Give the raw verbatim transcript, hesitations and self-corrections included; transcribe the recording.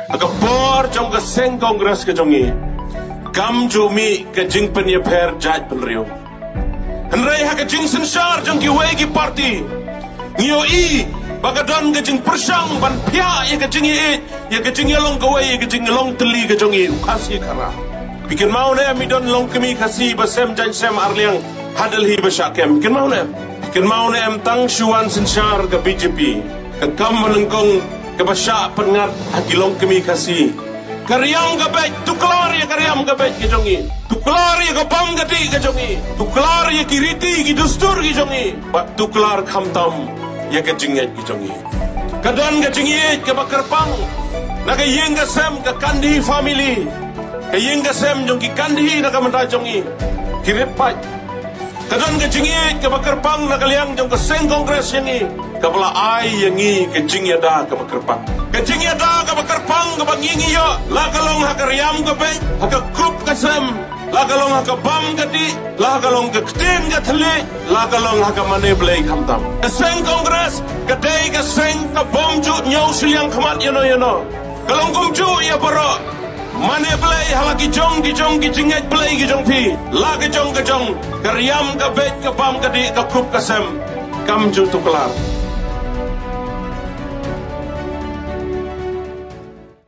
Ha ka por jong ka seng Congress ka jong ngi, kam ju mih ka jingpynïapher jaitbynriew. Hynrei ha ka jingsynshar jong kiwei ki party, ngi ïohi ba ka don ka jingpyrshang ban phiah ïa ka jingïeit, ïa ka jingïalong kawei, ïa ka jinglong tylli ka jong ngi u Khasi Khara. Phi kynmaw ne em, i don longkmie Khasi ba sem jaiñ sem arliang ha Delhi ba shah kem? Kynmaw ne em? Kynmaw ne em, tang shu wan synshar ka B J P, ka kam ba nyngkong kaba shah pynngat ha ki longkmie Khasi, ka riam ka beit. Tuklar ïa ka riam ka beit ka jong ngi, tuklar ïa ka bam ka dih ka jong ngi, tuklar ïa ki riti ki dustur ki jong ngi, bad tuklar khamtam ïa ka jingngeit ka jong ngi. Ka don ka jingïeit kaba kyrpang na ka ïing ka sem ka Gandhi family, ka ïing ka sem jong ki Gandhi na ka bynta jong ngi, ki rit paid. Ka don ka jingïeit kaba kyrpang na ka liang jong ka seng Congress ïa ngi, kaba la ai ïa ngi ka jingïada kaba kyrpang. Ka jingïada kaba kyrpang kaba ngi ngi ïoh, la ka long ha ka riam ka beit, ha ka kup ka sem, la ka long ha ka bam ka dih, la ka long ka ktien ka thylliej, la ka long ha ka mane Blei khamtam. Ka seng Congress ka dei ka seng ka bym ju ñiew shiliang khmat ïano ïano. Ka long kumjuh ïa baroh. Mane Blei ha la ki jong ki jong ki jingngeit Blei ki jong phi, la ka jong ka jong, ka riam ka beit, ka bam ka dih, ka kup ka sem, kam ju tuklar.